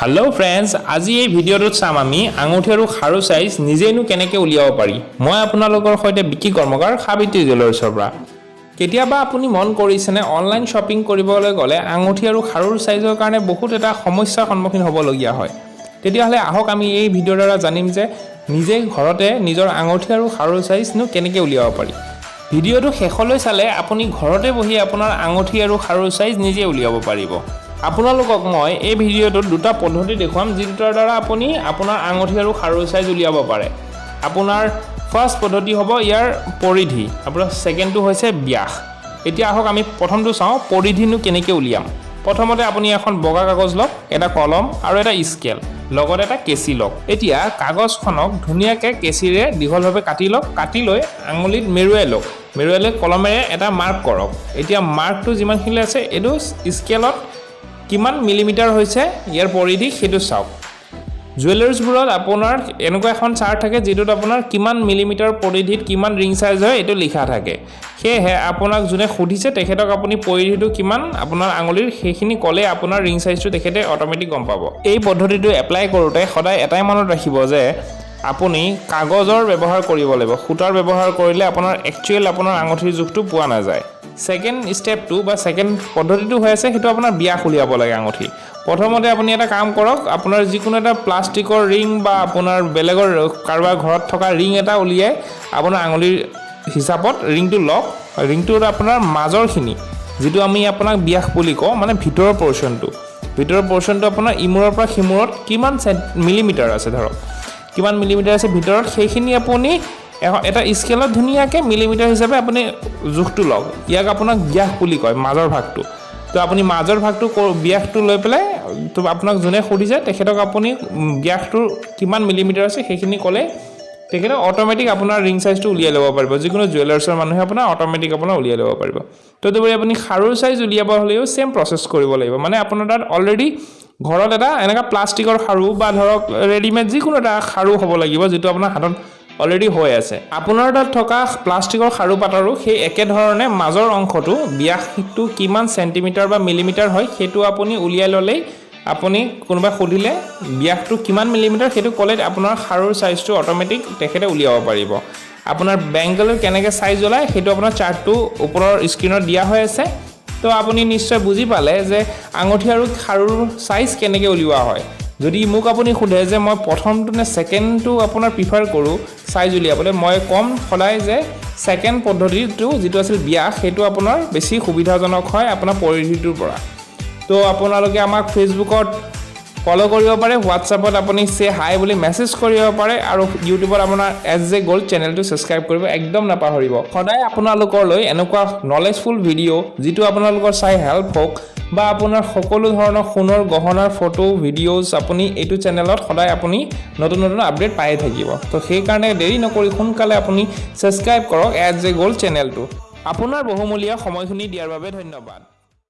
Hello' friends, আজি এই ভিডিঅ'টোত চাম আমি আঙুঠি আৰু খাৰু চাইজ নিজেইনো কেনেকৈ উলিয়াব পাৰি। মই আপোনালোকৰ সৈতে বিকি কৰ্মকাৰ, সাবিত্ৰী জুৱেলাৰ্ছৰ পৰা। কেতিয়াবা আপুনি মন কৰিছেনে, অনলাইন শ্বপিং কৰিবলৈ গ'লে আঙুঠি আৰু খাৰুৰ চাইজৰ কাৰণে বহুত এটা সমস্যাৰ সন্মুখীন হ'বলগীয়া হয়? তেতিয়াহ'লে আহক, আমি এই ভিডিঅ'ৰ দ্বাৰা জানিম যে নিজে ঘৰতে নিজৰ আঙুঠি আৰু খাৰুৰ চাইজনো কেনেকৈ উলিয়াব পাৰি। ভিডিঅ'টো শেষলৈ চালে আপুনি ঘৰতে বহি আপোনাৰ আঙুঠি আৰু খাৰুৰ চাইজ নিজে উলিয়াব পাৰিব। আপোনালোকক মই এই ভিডিঅ'টোত দুটা পদ্ধতি দেখুৱাম, যি দুটাৰ দ্বাৰা আপুনি আপোনাৰ আঙুঠি আৰু খাৰুৰ চাইজ উলিয়াব পাৰে। আপোনাৰ ফাৰ্ষ্ট পদ্ধতি হ'ব ইয়াৰ পৰিধি, আপোনাৰ ছেকেণ্ডটো হৈছে ব্যাস। এতিয়া আহক, আমি প্ৰথমটো চাওঁ, পৰিধিনো কেনেকৈ উলিয়াম। প্ৰথমতে আপুনি এখন বগা কাগজ লওক, এটা কলম আৰু এটা স্কেল, লগত এটা কেঁচি লওক। এতিয়া কাগজখনক ধুনীয়াকৈ কেঁচিৰে দীঘলভাৱে কাটি লওক। কাটি লৈ আঙুলিত মেৰুৱাই লওক। মেৰুৱাই লৈ কলমেৰে এটা মাৰ্ক কৰক। এতিয়া মাৰ্কটো যিমানখিনি আছে, এইটো স্কেলত কিমান মিলিমিটাৰ হৈছে ইয়াৰ পৰিধি, সেইটো চাওক। জুৱেলাৰ্ছবোৰত আপোনাৰ এনেকুৱা এখন চাৰ্ট থাকে, যিটোত আপোনাৰ কিমান মিলিমিটাৰ পৰিধিত কিমান ৰিং চাইজ হয়, এইটো লিখা থাকে। সেয়েহে আপোনাক যোনে সুধিছে, তেখেতক আপুনি পৰিধিটো কিমান আপোনাৰ আঙুলিৰ, সেইখিনি ক'লে আপোনাৰ ৰিং চাইজটো তেখেতে অট'মেটিক গম পাব। এই পদ্ধতিটো এপ্লাই কৰোঁতে সদায় এটাই মনত ৰাখিব যে আপুনি কাগজৰ ব্যৱহাৰ কৰিব লাগিব। সূতাৰ ব্যৱহাৰ কৰিলে আপোনাৰ একচুৱেল আপোনাৰ আঙুঠিৰ জোখটো পোৱা নাযায়। ছেকেণ্ড ষ্টেপটো বা ছেকেণ্ড পদ্ধতিটো হৈ আছে, সেইটো আপোনাৰ ব্যাস উলিয়াব লাগে আঙুঠি। প্ৰথমতে আপুনি এটা কাম কৰক, আপোনাৰ যিকোনো এটা প্লাষ্টিকৰ ৰিং বা আপোনাৰ বেলেগৰ কাৰোবাৰ ঘৰত থকা ৰিং এটা উলিয়াই আপোনাৰ আঙুলিৰ হিচাপত ৰিংটো লওক। ৰিংটোৰ আপোনাৰ মাজৰখিনি, যিটো আমি আপোনাক ব্যাস বুলি কওঁ, মানে ভিতৰৰ পৰ্চনটো, ভিতৰৰ পৰ্চনটো আপোনাৰ ইমূৰৰ পৰা সিমূৰত কিমান মিলিমিটাৰ আছে, ধৰক কিমান মিলিমিটাৰ আছে ভিতৰত, সেইখিনি আপুনি এটা স্কেলত ধুনীয়াকৈ মিলিমিটাৰ হিচাপে আপুনি জোখটো লওক। ইয়াক আপোনাক ব্যাস বুলি কয়, মাজৰ ভাগটো। তো আপুনি মাজৰ ভাগটো ব্যাসটো লৈ পেলাই, তো আপোনাক যোনে সুধিছে, তেখেতক আপুনি ব্যাসটোৰ কিমান মিলিমিটাৰ আছে সেইখিনি ক'লে তেখেতে অট'মেটিক আপোনাৰ ৰিং চাইজটো উলিয়াই ল'ব পাৰিব। যিকোনো জুৱেলাৰ্ছৰ মানুহে আপোনাৰ অট'মেটিক আপোনাৰ উলিয়াই ল'ব পাৰিব। তদুপৰি আপুনি খাৰুৰ চাইজ উলিয়াব হ'লেও ছেইম প্ৰচেছ কৰিব লাগিব। মানে আপোনাৰ তাত অলৰেডি ঘৰত এটা এনেকুৱা প্লাষ্টিকৰ খাৰু বা ধৰক ৰেডিমেড যিকোনো এটা খাৰু হ'ব লাগিব, যিটো আপোনাৰ হাতত অলৰেডি হৈ আছে। আপোনাৰ তাত থকা প্লাষ্টিকৰ খাৰু পাতৰো সেই একেধৰণে মাজৰ অংশটো, ব্যাসটো কিমান চেণ্টিমিটাৰ বা মিলিমিটাৰ হয়, সেইটো আপুনি উলিয়াই ল'লেই আপুনি কোনোবাই সুধিলে ব্যাসটো কিমান মিলিমিটাৰ, সেইটো ক'লে আপোনাৰ খাৰুৰ চাইজটো অট'মেটিক তেখেতে উলিয়াব পাৰিব। আপোনাৰ বেংগলৰ কেনেকৈ চাইজ ওলায়, সেইটো আপোনাৰ চাৰ্টটো ওপৰৰ স্ক্ৰীণত দিয়া হৈ আছে। তো আপুনি নিশ্চয় বুজি পালে যে আঙুঠি আৰু খাৰুৰ চাইজ কেনেকৈ উলিওৱা হয়। যদি মোক আপুনি সোধে যে মই প্ৰথমটো নে ছেকেণ্ডটো আপোনাৰ প্ৰিফাৰ কৰোঁ চাইজ উলিয়াবলৈ, মই ক'ম সদায় যে ছেকেণ্ড পদ্ধতিটো, যিটো আছিল ব্যাস, সেইটো আপোনাৰ বেছি সুবিধাজনক হয় আপোনাৰ পৰিধিটোৰ পৰা। তো আপোনালোকে আমাক ফেচবুকত ফ'ল' কৰিব পাৰে, হোৱাটছআপত আপুনি চে হাই বুলি মেছেজ কৰিব পাৰে আৰু ইউটিউবত আপোনাৰ এছ জে গ'ল্ড চেনেলটো ছাবস্ক্ৰাইব কৰিব একদম নাপাহৰিব। সদায় আপোনালোকলৈ এনেকুৱা নলেজফুল ভিডিঅ', যিটো আপোনালোকৰ চাই হেল্প হওক বা আপোনাৰ সকলো ধৰণৰ সোণৰ গহনাৰ ফটো, ভিডিঅ'জ আপুনি এইটো চেনেলত সদায় আপুনি নতুন নতুন আপডেট পায়ে থাকিব। তো সেইকাৰণে দেৰি নকৰি সোনকালে আপুনি ছাবস্ক্ৰাইব কৰক এছ জে গ'ল্ড চেনেলটো। আপোনাৰ বহুমূলীয়া সময়খিনি দিয়াৰ বাবে ধন্যবাদ।